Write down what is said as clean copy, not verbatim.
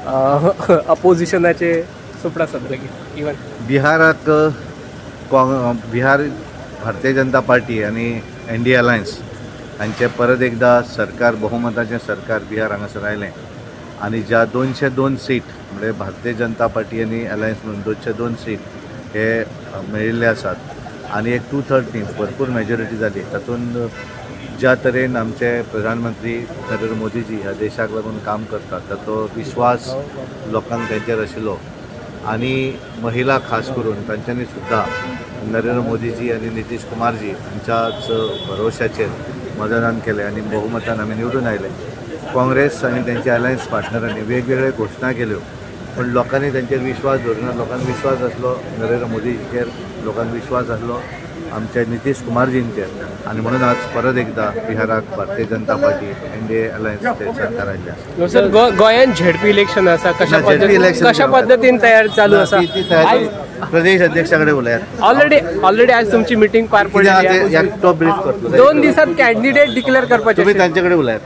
अपोजिशनाचे सुपडा जातले even बिहाराक Bihar Bharatiya Janata party आनी N D alliance हांचें परत एकदा सरकार, बहुमताचें सरकार बिहार हांगासर आयलें आनी ज्या 202 सीट म्हणजे भारतीय जनता पार्टी आनी अलायन्स म्हणून 202 सीट हे मेळिल्ले आसात आनी एक 2/3 न्ही भरपूर मेजॉरिटी जाली. तातूंत ज्या तरेन आमचे प्रधानमंत्री नरेंद्र मोदीजी ह्या देशाक लागून काम करतात ताचो विश्वास लोकांक तेंचेर आशिल्लो आनी महिला खास करून तांच्यांनी सुद्दां नरेंद्र मोदीजी आनी नितीश कुमारजी हांच्याच भरवशाचेर मतदान केलें आनी बहुमतान आमी निवडून आयले. काँग्रेस आनी तेंच्या अलायन्स पार्टनरांनी वेगवेगळे घोशणा केल्यो पण लोकांनी तेंचेर विश्वास दवरना. लोकांक विश्वास आसलो नरेंद्र मोदीजीचेर, लोकांक विश्वास आसलो आमच्या नितीश कुमारजींचेर आनी म्हणून आज परत एकदा बिहाराक Bharatiya Janata party N D A अलायन्सचे सरकार आयिल्लें आसा. सर, गोंयांत झेडपी इलेक्शन आसा, कशा पद्दतीन तयार चालू आसा? ती तयारी प्रदेश अध्यक्षा कडेन उलयात. ऑलरेडी आज तुमची मिटींग पार पडली. तो ब्रीफ करतलो. 2 दिसात कॅन्डिडेट डिक्लेअर करपाचे तुमी तांचे कडेन उलयात.